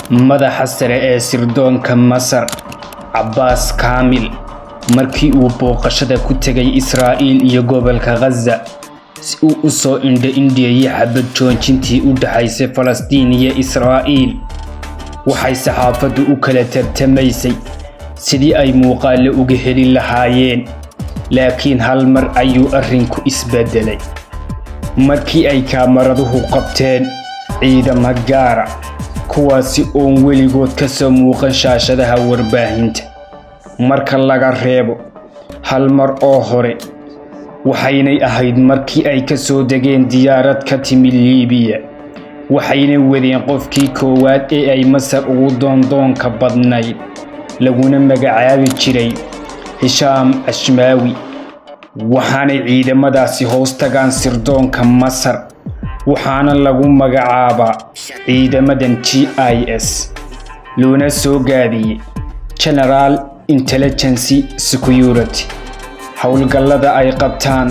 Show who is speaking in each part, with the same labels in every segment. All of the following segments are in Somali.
Speaker 1: Madaxa sare ee sirdoonka Masar, Cabbaas Kaamil, markii uu booqashada ku tegay Israa'iil iyo gobolka Gaza si uu u soo indho-indheeyay xabad joojintii u dhaxaysay Falastiin iyo Israa'iil, waxay saxaafaddu u kala tartamaysay sidii ay muuqaallo uga heli lahaayeen. Laakiin hal mar ayuu arrinku isbedelay markii ay kaamaraduhu qabteen ciidamo gaara, kuwaasi oon weligood ka soo muuqan shaashadaha warbaahinta marka laga reebo hal mar oo hore. Waxaynay ahayd markii ay ka soo degeen diyaarad ka timi Liibiya, waxayna wadeen qofkii koowaad ee ay Masar ugu doondoonka badnayd, laguna magacaabi jiray Hishaam Ashmaawi. Waxaanay ciidamadaasi hoos tagaan sirdoonka Masar, waxaana lagu magacaabaa ciidamadan GIS, loona soo gaabiyey General Intelligence Security. Howlgallada ay qabtaan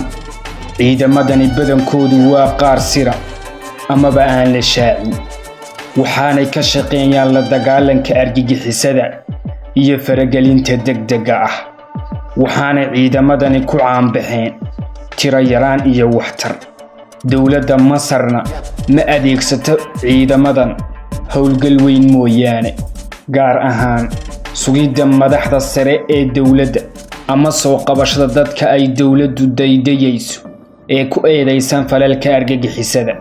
Speaker 1: ciidamadani badankoodu waa qaar sira amaba aan la shaacin, waxaanay ka shaqeeyaan la dagaalanka argagixisada iyo faragelinta degdega ah. Waxaanay ciidamadani ku caanbaxeen tiro yaraan iyo waxtar. Dowladda Masarna ma adeegsato ciidamadan howlgal weyn mooyaane, gaar ahaan sugidda madaxda sare ee dowladda ama soo qabashada dadka ay dowladdu daydayayso ee ku eedeysan falalka argagixisada.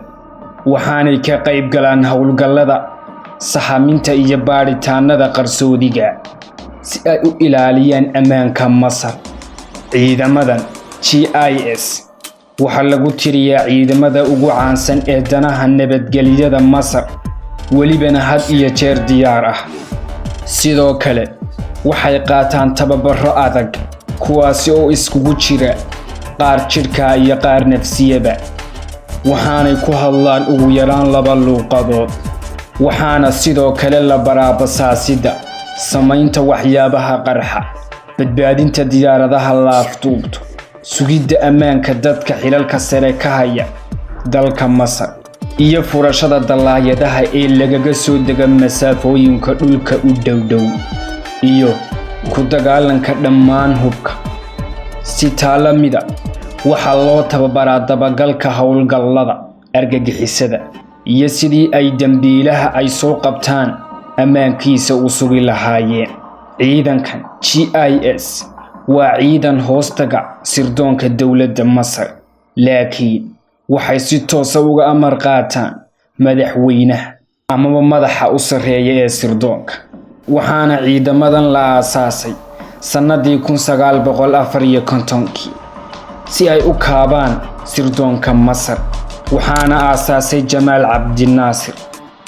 Speaker 1: Waxaanay ka qayb galaan howlgallada sahaminta iyo baadhitaanada qarsoodiga si ay u ilaaliyaan ammaanka Masar. Ciidamadan GIS waxaa lagu tiriyaa ciidamada ugu caansan ee danaha nabadgelyada Masar, welibana had iyo jeer diyaar ah. Sidoo kale waxay qaataan tababaro adag, kuwaasi oo iskugu jira qaar jidhka iyo qaar nafsiyaba. Waxaanay ku hadlaan ugu yaraan laba luuqadood. Waxaana sidoo kale la baraa basaasidda, samaynta waxyaabaha qarxa, badbaadinta diyaaradaha la afduubto, sugidda ammaanka dadka xilalka sare ka haya dalka Masar iyo furashada dallaayadaha ee lagaga soo dega masaafooyinka dhulka u dhowdhow, iyo ku dagaalanka dhammaan hubka. Si taa la mida, waxaa loo tababaraa dabagalka howlgallada argagixisada iyo sidii ay dembiilaha ay soo qabtaan ammaankiisa u sugi lahaayeen. Ciidankan GIS waa ciidan hoostaga sirdoonka dowladda Masar, laakiin waxay si toosa uga amar qaataan madaxweynaha amaba madaxa u sarreeya ee sirdoonka. Waxaana ciidamadan la aasaasay sannadii 1954-kii si ay u kaabaan sirdoonka Masar, waxaana aasaasay Jamaal Cabdinaasir.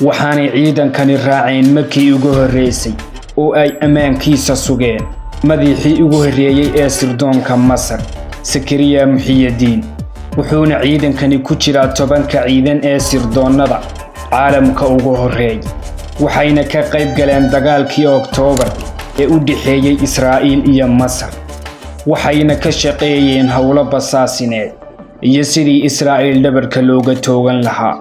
Speaker 1: Waxaanay ciidankani raaceen markii ugu horreysay oo ay ammaankiisa sugeen madaxii ugu horreeyey ee sirdoonka Masar, Sakariya Muxiyadiin. Wuxuuna ciidankani ku jiraa 10-ka ciidan ee sirdoonnada caalamka ugu horreeya, waxayna ka qayb galeen dagaalkii Oktoobar ee u dhexeeyey Israa'iil iyo Masar, waxayna ka shaqeeyeen howlo basaasineed iyo sidii Israa'iil dhabarka looga toogan lahaa.